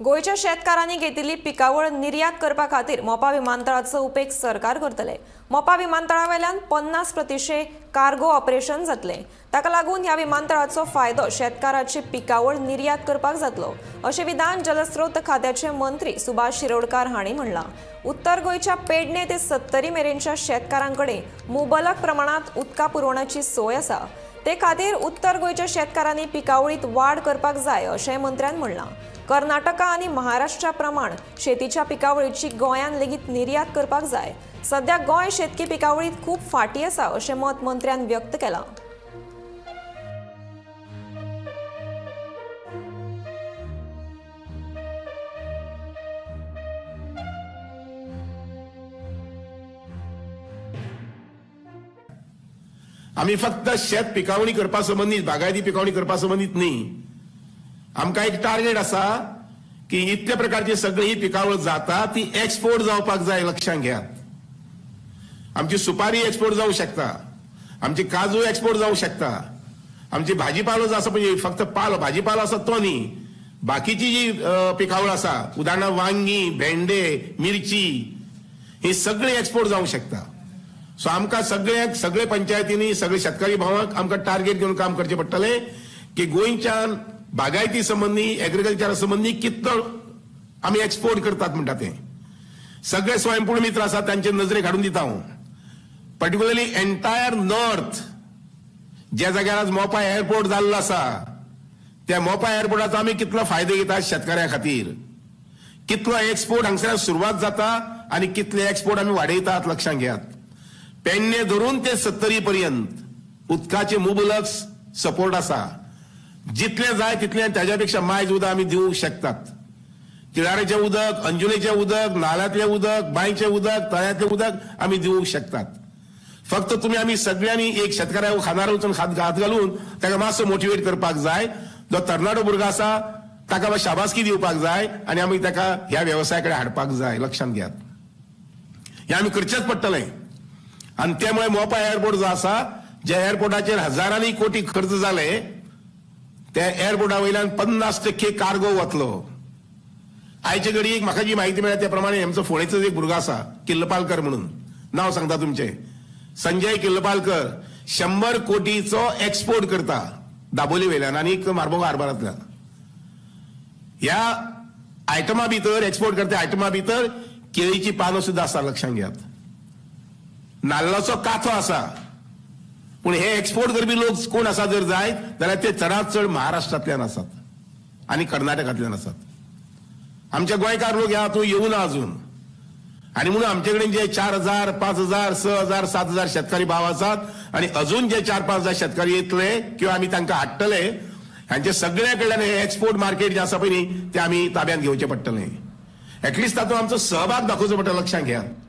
गोंयच्या शेतकारांनी घेतिल्ली पिकावळ निर्यात करपा खातीर मोपा विमानतळाचो उपेग सरकार करतले। मोपा विमानतळावेल्यान 50% कार्गो ऑपरेशन जातले। ताका लागून ह्या विमानतळाचो फायदो शेतकाराची पिकावळ निर्यात करपाक जातलो अशें विधान जलस्रोत खात्याचे मंत्री सुभाष शिरोडकार हांणी म्हणलां। उत्तर गोंयच्या पेडणे ते 70 मेरेनच्या शेतकारांकडे मुबलक प्रमाणात उदका पुरवणाची सोय आसा। ते खातीर उत्तर गोंयच्या शेतकारांनी पिकावळीत वाड करपाक जाय अशें मंत्र्यान म्हणलां। कर्नाटका आनी महाराष्ट्रा प्रमाण शेतीच्या पिकावळीची गोंयान लेगीत निर्यात करपाक जाय। सध्या गोंय शेतकी पिकावळीत खूब फाटी आसा अशें मत मंत्र्यान व्यक्त केलां। आमी फक्त शेत पिकावणी करपा संबंदीत, बागायती पिकावणी करपा संबंदीत न्ही, आमकां एक टार्गेट आसा की इतले प्रकारची सगळी ही पिकावळ जाता ती एक्सपोर्ट जावपाक जाय। लक्षात घेयात, आमची सुपारी एक्सपोर्ट जावं शकता, आमची काजू एक्सपोर्ट जावं शकता, आमची भाजीपालो जो आसा पळय, फक्त पालो भाजीपालो आसा तो न्ही, बाकीची जी पिकावळ आसा, उदाहरणार्थ वांगी, भेंडे, मिरची, ही सगळी एक्सपोर्ट जावं शकता। सो आमकां सगळ्यांक, सगळे पंचायतींनी, सगळे शेतकारी भावांक आमकां टार्गेट घेवन काम करचें पडटलें की गोंयच्यान बागायती संबंदी, एग्रीकल्चरा संबंदी कितलो आमी एक्सपोर्ट करतात म्हणटा तें। सगळे स्वयंपूर्ण मित्र आसात तांचे नजरेक हाडून दिता हांव। पर्टिक्युलरली एंटायर नॉर्थ, ज्या जाग्यार आज मोपा एअरपोर्ट जाल्लो आसा त्या मोपा एअरपोर्टाचो आमी कितलो फायदो घेतात शेतकाऱ्यां खातीर, कितलो एक्सपोर्ट हांगसर सुरवात जाता आनी कितले एक्सपोर्ट आमी वाडयतात लक्षांत घेयात। पेडणे धरून ते 70 पर्यंत उदकाचे मुबलक सपोर्ट आसा, जितले जाय तितले, त्याच्या पेक्षा मायज उदक आमी दिवंक शकतात। तिळारेचें उदक, अंजुनेचें उदक, नाल्यांतलें उदक, बांयचें उदक, तळ्यांतलें उदक आमी दिवंक शकतात। फक्त तुमी आमी सगळ्यांनी एक शेतकाऱ्या खांदार वचून हात घालून ताका मातसो मोटिवेट करपाक जाय। जो तरणाटो भुरगो आसा ताका शाबासकी दिवपाक जाय आनी आमी ताका ह्या वेवसाया कडेन हाडपाक जाय। लक्षांत घेयात, हें आमी करचेंच पडटलें। आनी त्यामुळे मोपा एअरपोर्ट जो आसा, ज्या एअरपोर्टाचेर हजारांनी कोटी खर्च जाले, त्या एअरपोर्टा वयल्यान 50% कार्गो वतलो। आयचे घडयेक म्हाका जी म्हायती मेळ्ळ्या त्या प्रमाणे आमचो फोंडेचो एक भुरगो आसा, किल्लपालकर म्हणून नांव सांगता तुमचें, संजय किल्लपालकर, 100 कोटीचो एक्सपोर्ट करता दाबोली वयल्यान आनी मार्बोगा हार्बरांतल्यान। ह्या आयटमा भितर, एक्सपोर्ट करता आयटमा भितर केळीची पानां सुद्दां आसा, लक्षांत घेयात, नाल्लाचो काथो आसा। पूण हे एक्सपोर्ट करपी लोक कोण आसा जर जायत जाल्यार ते चडांत चड महाराष्ट्रांतल्यान आसात आनी कर्नाटकांतल्यान आसात। आमचे गोंयकार लोक ह्या हातूंत येवना अजून, आनी म्हणून आमचे कडेन जे 4,000, 5,000, 6,000, 7,000 शेतकारी भाव आसात आनी अजून जे 4-5 हजार शेतकारी येतले किंवा आमी तांकां हाडटले, हांचे सगळ्या कडल्यान हे एक्सपोर्ट मार्केट जें आसा पळय न्ही तें आमी ताब्यांत घेवचें पडटलें। एटलिस्ट तातूंत आमचो सहभाग दाखोवचो पडटलो, लक्षांत घेयात।